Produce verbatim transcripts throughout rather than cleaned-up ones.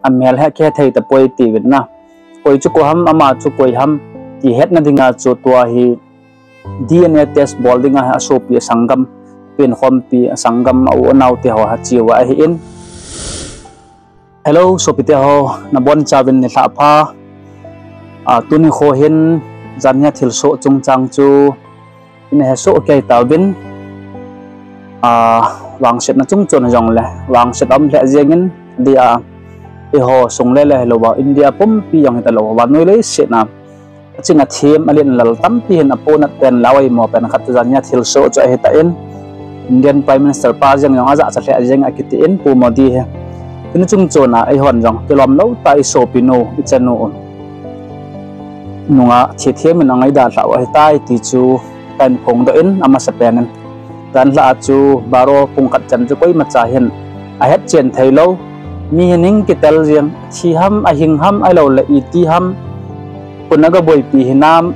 amel hi kihethei tapoi tiuvin na. Koi chu koi ham, ama chu koi ham, ti hetna dinga chu tua hi D N A test bol dinga hi asopi asanggam, penkhompi asanggam, a u anao te ho hi cheuva ahin. Hello, sopite ho, nabonchauvin nilhah pha. A, tuni kho hin janhia thilsoh chungchang chu ina hesoh kei tauvin, a, vangsetna chung chon jongle, vangset aum lheh jengin, dia, eiho sung le le hilouva, India pumpi jong hitalou, vannoi leiset a aching athem, alen alal tampi hin aponat pen, lau aimo pen khat chu janhia thilsoh chu ahitan, Indian Prime Minister pa jeng jong ajahcha lheh jeng akitin, Pu Modi hi. Tuni chung chon a eihon jong kilom lou tah isopinu, ichanu nunga thithem in angaidalhah u ahitai ti chu kahin phongdoh in, amasapen in, janlhah a chu baro pung khat chan chu koimacha hin ahetchen theilou, mi hi ning kitel jeng, athi ham, ahing ham, ahiloule iti ham, koin agaboipi hinam,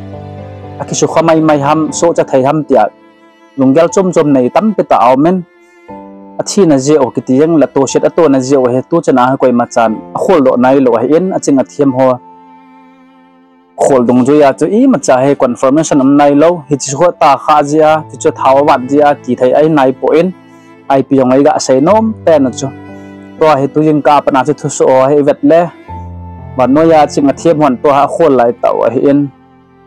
akisukha maimai ham, sohcha thei ham tia lunggel chom chom nei tampi tah aumin, athina jeh u kiti jeng le toset atona jeh u hi tuchan a hi koimachan akholdoh nailou ahin, aching athem ho khol dungjuia chu imacha hi confirmation um nailou, hiche chu tah kha jeh a, hichu thao avat jeh a ti thei ahi naipoi, ipi jong iga sei nom pen u chu, tua hi tujingkah a pat a chu thusoh ho hi ivet le, vannoiya aching athem hon tua hi akhol lai tau ahin,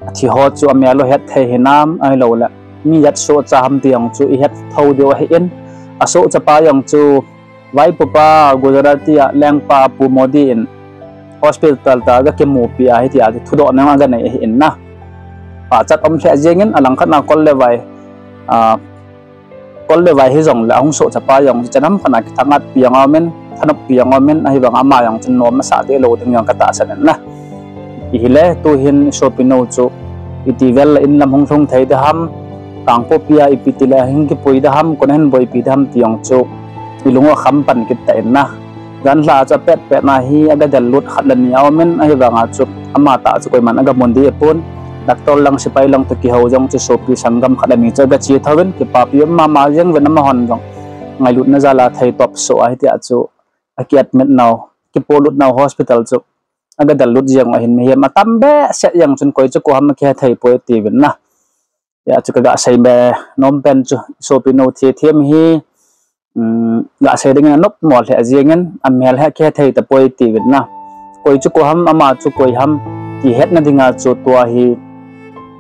athiho chu amel u hetthei hinam, ahiloule mi jat sohcha ham ti jong chu ihet thou diu ahin, asohchapa jong chu vaipopa Gujarati a lengpa Pu Modi in hospital tah a aga kimupi a hitia chu thudohna jong aganei ahin na. Pachat um lheh jengin, alangkhat a kol le vai, a, kol le vai hijongle ahung sohchapa jong chu chan ham khat a kithangatpi jong aumin, thanoppi jong aumin, ahivanga ama jong chu nom asah deh lou ding jong katahsan in na. Ahile tuhin isopinu chu iti vel le inlam hung lhung thei ding ham, Kangpokpi a ipi tile hung kipui ding ham, koin ahin boipi ding ham ti jong chu ilung u akham pan kit tan na. Janlhah a chu apetpetna hi aga dellut khat le ni aumin, ahivanga chu amatah chu koiman agamu deh pon. Doctor lang, sepai lang toh kihou jong chu sopi sanggam khat le ni chu agache thouvin, kipapi um mama jeng uvin, amahon jong ngailutna jal a theitop soh a hitia chu aki admit nau, kipolut nau hospital chu aga dellut jeng u ahin, mihem atam behseh jeng chun koi chu koi ham akihethei poi tiuvin na. Hia chu kaga sei be nom pen chu, sopinu thithem hi, um, ga sei dingin anopmo lheh jengin, amel hi akihethei tapoi tiuvin na. Koi chu koi ham, ama chu koi ham, ti hetna dinga chu tua hi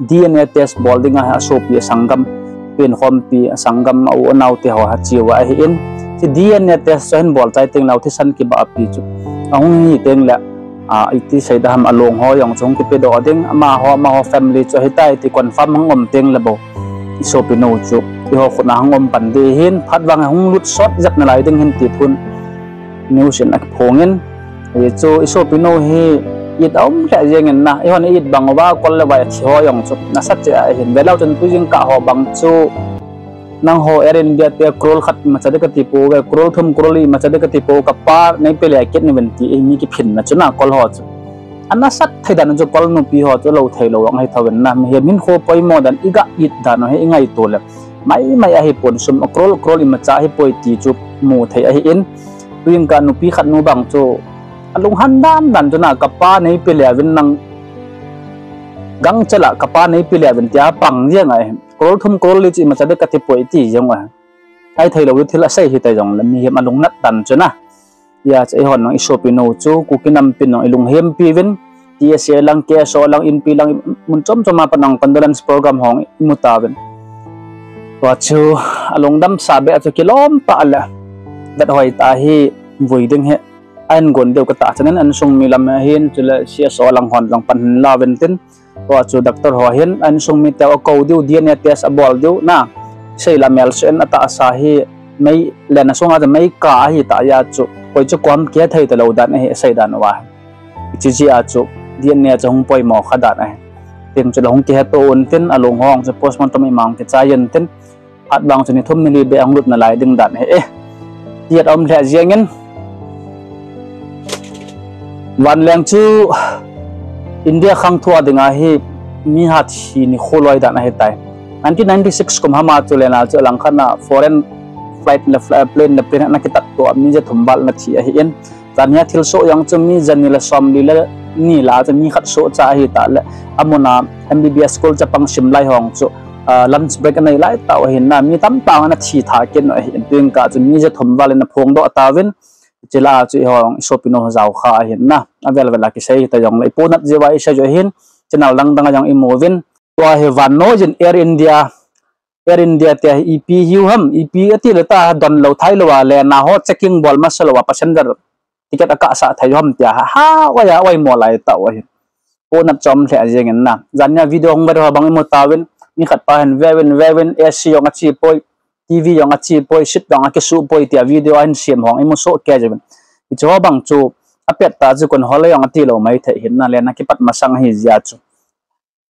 D N A test bol dinga hi asopi asanggam, penkhompi asanggam, a u anao te ho hi cheuva ahin, hiche D N A test chu ahin bol chai tengle athisan kibahpi chu ahung hi tengle, a, iti sei ding ham, along ho jong chu hung kipedoh ding, amaho, amaho family chu ahitai ti confirm hung um tengle bou, isopinu chu eiho khut a hung um pan ding ahin, phat vang hung lut sot jep nalai ding ahin ti thu news in akiphongin, hichu isopinu hi it aum lheh jengin na, eihon i it bang uva kol le vai athiho jong chu nasatah a ahin, veleu chun tujingkah ho bang chu nangho Air India te crore khat imacha ding kati pouve, crore thum crore li imacha ding kati pou, kapa neipe le kit uvin ti, mi kiphinna chu na kol ho chu. Anasat thei dan chu kol nupi ho chu lou theilou jong ahi thouvin na, mihem hinkho poimo dan iga it dan u hi ingaito le maimai ahipon, sum crore crore imacha ahipoi ti chu mu thei ahin, tujingkah nupi khat nu bang chu alunghan dan dan chu na, kapa neipe le uvin nang gangchel a kapa neipe le uvin tia pang jeng ahi. Crore thum crore li chu imacha ding kati poi ti jong ahi. Ahi theilou thil asei hita jongle mihem alungnat dan chu na. Hia chu eihon jong isopinu chu Kuki nampin jong ilunghempi uvin, T S A lang, K S O lang, Inpi lang, mun chom chom a pat jong condolence program hung imu tauvin. Tua chu alungdam sa beh chu kilom tah le, vet hoi tah hi vui ding hi ahin gon diu katahsan in, insung mi lam ahin, chule C S O lang hon jong pan hin lauvin tin, tua chu doctor ho hin insung mite akou diu, D N A test abol diu na, sei la mel sen atahsa hi mei len a sunga chu mei kah ahitah jeh a chu koi chu koi ham kihethei talou dan ahi, asei dan uva hi. Hiche jeh a chu D N A chu hung poimo kha dan ahi. Tin chule hung kiheto untin, along ho chu postmortem ima hung kichai untin, phat vang chu ni thum ni li beh hung lut nalai ding dan ahi e. Tiat aum lheh jengin, vanleng chu India khangthua dinga hi mi hathi nikho loi dan ahitai. Nineteen ninety-six kum hama chu lena chu alangkhat a foreign flight le fl-, plane le plane ana kitatto a mi ja thum val ana thi ahin, Jan hi a thilsoh jong chu mi jani le somli le ni lah a chu mi khat soh cha ahi tah le, amun a M B B S school chapang sim lai hong chu, ah, lunch break anei lai tah u ahin na, mi tamtah ana thi tha kit u ahin, tuin kah chu mi ja thum val in aphongdoh tauvin, hiche lah a chu eiho jong i sopinu jao kha ahin na, avel vel a kisei hita jongle, i ponat jeh uva i sei u ahin, channel dang dang a jong i mu uvin, tua hi vannoi jin Air India, Air India tia hi ipi hiu ham, ipi ati le ta don lou thei lou a, le na ho checking bol masa lou a, passenger ticket akah sah thei u ham tia ha, ha, oi a, oi mo lai tah u ahin. Ponat chom lheh jeng in na. Jan nia video hung viral ho bang i mu tauvin, mi khat pa hin veuvin, veuvin, A C jong ache poi, T V jong ache poi, seat jong akisuh poi tia video ahin sem hong i mu soh kei jeng in. Hiche ho bang chu, apet ta chu kon hol jong ati lou mai thei hin na, le na kipat masang ahi jeh a chu.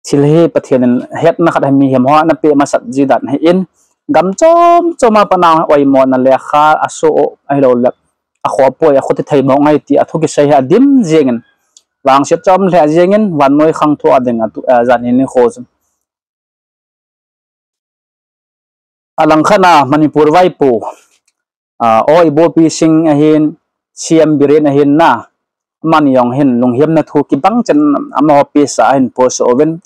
Thil hi Pathen in hetna khat hi mihem ho ana pe masat ji dan ahin, gam chom chom a pat a oimo na le kha a so ahilou le a kho poi, a kho ti thei mong ngai ti a thu kisei hi a dim jeng in, vangset chom lheh jeng in, vannoi khang thu a ding a tu, a, jan hi ni kho chun. A lang khat a Manipur vaipo, a, O Ibopi Singh ahin, C M Biren ahin na, amani jong hin lunghemna thu kibang chen amaho page a ahin post uvin,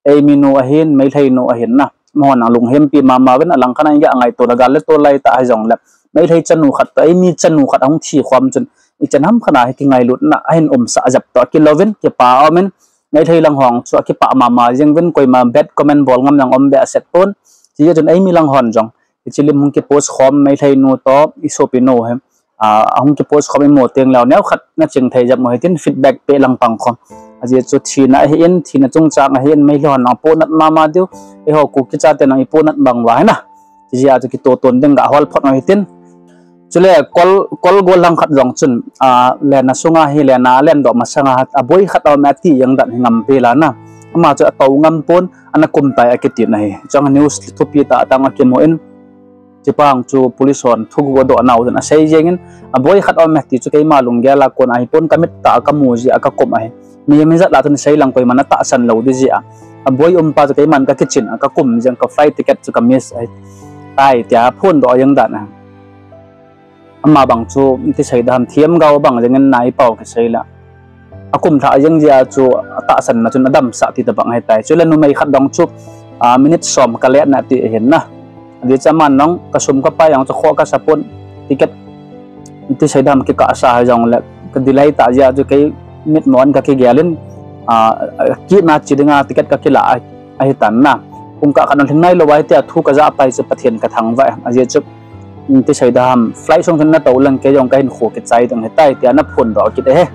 eimi nu ahin, Meitei nu ahin na, amaho na lunghempi mama uvin, a lang khat a iga ngaito le gal le tol lai tah hijong le, Meitei chanu khat toh eimi chanu khat ahung thi khom chun, ichan ham khat a hi kingailutna ahin umsah jep toh akilouvin, kipa aumin, Meitei lang hon chu akipah mama jeng uvin, koima bad comment bol ngam jong um behseh pon. Hijeh chun eimi lang hon jong, hiche lim hung kipost khom Meitei nu toh, i sopinu hi, a, ahung kipost khom i mu teng leu, neo khat na ching thei jep u hitin, feedback pe lang pang khom. Ajeh chu thina ahin, thina chungchang ahin, Meitei hon jong ponat mama diu, eiho Kuki chate jong i ponat bang uva hi na. Hijeh a chu kitoh ton ding ga hol phot u hitin. Chule kol, kol gol lang khat jong chun, a, lena sunga hi lena alen doh masanga aboi khat aum e ati jeng dan hi ngam pela na. Ama chu atou ngam pon, ana kum tai akiti na hi. Chang news thupi tah tah a kimu in, chipang chu police hon thuguh adoh nau chun asei jeng in, aboi khat aum e ti chu keima lunggel a kon ahi pon, kamit tah a kamu jeh a kakum ahi. Mihem ijat lah chun sei lang koiman atahsan lou di jeh a. Aboi um pa chu keiman kakichin a kakum jeng, ka flight ticket chu ka miss ahi tai tia phondoh jeng dan a. Ama bang chu, iti sei dam, thiam gao bang jeng in nai pau kisei la. Akum lha jeng jeh a chu, atahsan na chun adamsah ti tabang ahitai. Chule numei khat dong chu, a, minute som kalet na ti ahin na. Ajeh chu aman jong, kasum kapai jong chu khoh kasa pon, ticket, iti sei dam, kikah sa hijong le, ka delay tah jeh a chu kei mitmo in kakigel in, a, kitna chi dinga ticket kakilah a, ahitan na. Pungkah khat jong lhing nailou a hitia thu kajah pai chu Pathen kathangvah e. Ajeh chu, iti sei dam, flight sung chun natou leng kei jong kahin kho kichai ding ahitai tia ana phondoh kit ahi.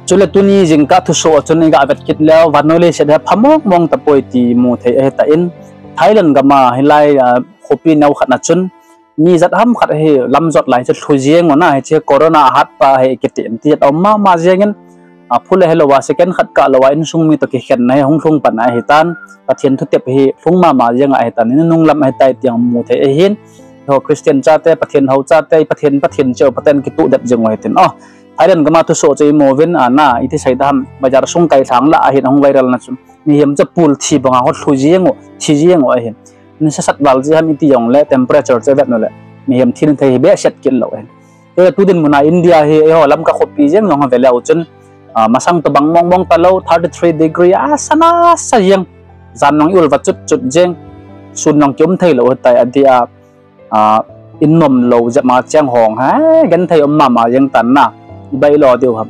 Chule tuni jingkah thusoh a chun iga vet kit leu, vannoi leiset hi pha mong mong tapoi ti mu thei ahitan, Thailand gam a hilai, a, khopi neo khat na chun, mi jat ham khat hi lamjot lai chu lhu jeng u na, hiche corona ahat pa hi kiti in ti jat aum mama jeng in, a, phu le helou a, second khat kah lou a, insung mi toh kikhenna hi hung lhung pan ahitan, Pathen thutep hi lhung mama jeng ahitan, inung lam ahitai ti jong mu thei ahin, eiho Christian chate, Pathen hou chate, Pathen, Pathen cheh u, Pathen kituh det jeng u hitin. O, Thailand gam a thusoh chu imu uvin, a, na, iti sei dam, bazar sung kai lhang lah ahin ahung viral na chun, mihem chu pul thi banga ho lhu jeng u, thi jeng u ahin. Nisa sat val jeh ham iti jongle temperature chu ivet u le, mihem thi na thei hi behseh kit lou ahin. Chule tu dinmun a India hi eiho Lamka khopi jeng jong ive leu chun, a, masang tobang mong mong talou, thirty three degree, asa nasa jeng. Jan jong i-ul va chut chut jeng. Sun jong kium thei lou ahitai ati a, a, in nom lou jep ma cheng hong ha, genthei um mama jeng tan na, ibai lo diu ham.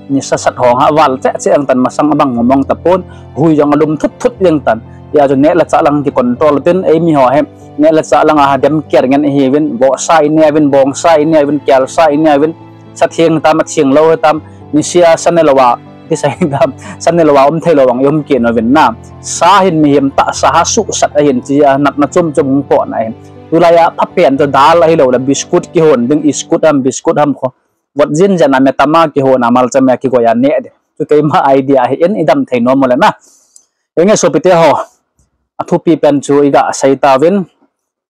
Nisa sat hong ha, val cheh cheh jeng tan, masang abang mong mong tapon, hui jong alum thut thut jeng tan. Hijeh chun neh le chah lang kicontrol tin, eimi ho hi, neh le chah lang a ha demker ngen ihiuvin, vohsa ineh uvin, bongsa ineh uvin, kelsa ineh uvin, sa theng tam, atheng lou tam, nisea sa ne lou a, ti sa hi tam, sa ne lou a um thei lou vang i um kit uvin na. Sa hin mihem tahsa ha suhsat ahin, chea natna chom chom hung poh na ahin. Tulai a phapen chu dal ahilou le biscuit kihon ding, biscuit ham, biscuit ham kho. Vot jin jana me tama kihon a malcha me kigoi a neh ding. Chu keima idea ahin, idam thei nom u le na. Henge sopite ho. Athupi pen chu iga sei tauvin.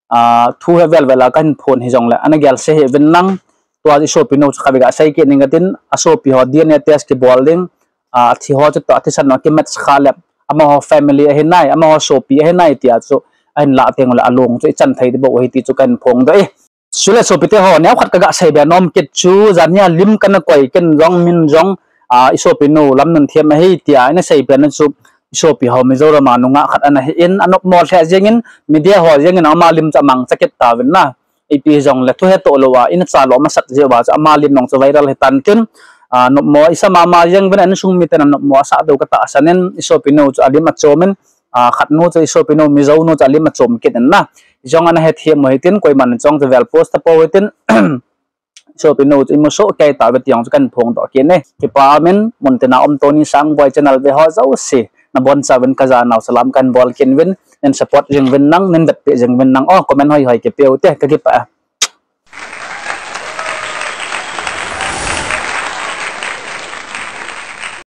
A, thu hi vel vel a kahin phon hijongle, ana gel se hih uvin lang, tua i sopinu chu khatvei ga sei kit ning katin, asopi ho D N A test kibol ding, a, athi ho chutoh, athisan ho kimatch kha le, amaho family ahi nai, amaho sopi ahi nai tia chu, ahin lah teng ule along chu ichan thei bou ahi ti chu kahin phongdoh e. Chule sopite ho, neokhat kaga seibe nom kit chu, jania lim kana koi, ken jong min jong, a, i sopinu Lamnunthem ahi tia ina seibe na chu, i sopi ho Mizoram a nungah khat ana hi in, anopmo lheh jengin, media ho jengin ama lim chu amangcha kit tauvin na. Ipi jongle thu hetoh louva ina chalo masat jeh uva chu ama lim jong chu viral hitan tin, a, nopmo isa mama jeng uvin, insung miten anopmo asah diu katahsan in, i sopinu chu alim achom in, a, khatnu chu i sopinu Mizonu chu alim achom kit in na. Jong ana hethem u hitin, koiman chong chu vel post tapou hitin, i sopinu chu imusoh kei tauve ti jong chu kahin phongdoh kit e. Kipa umin, muntina um Tony Sangboi channel ve ho jouse, nabonchauvin kajanau salam kahin bol kit uvin, nin support jing uvin lang, nin vetpeh jing uvin lang, o comment hoihoi kipeh ute, kakipah e.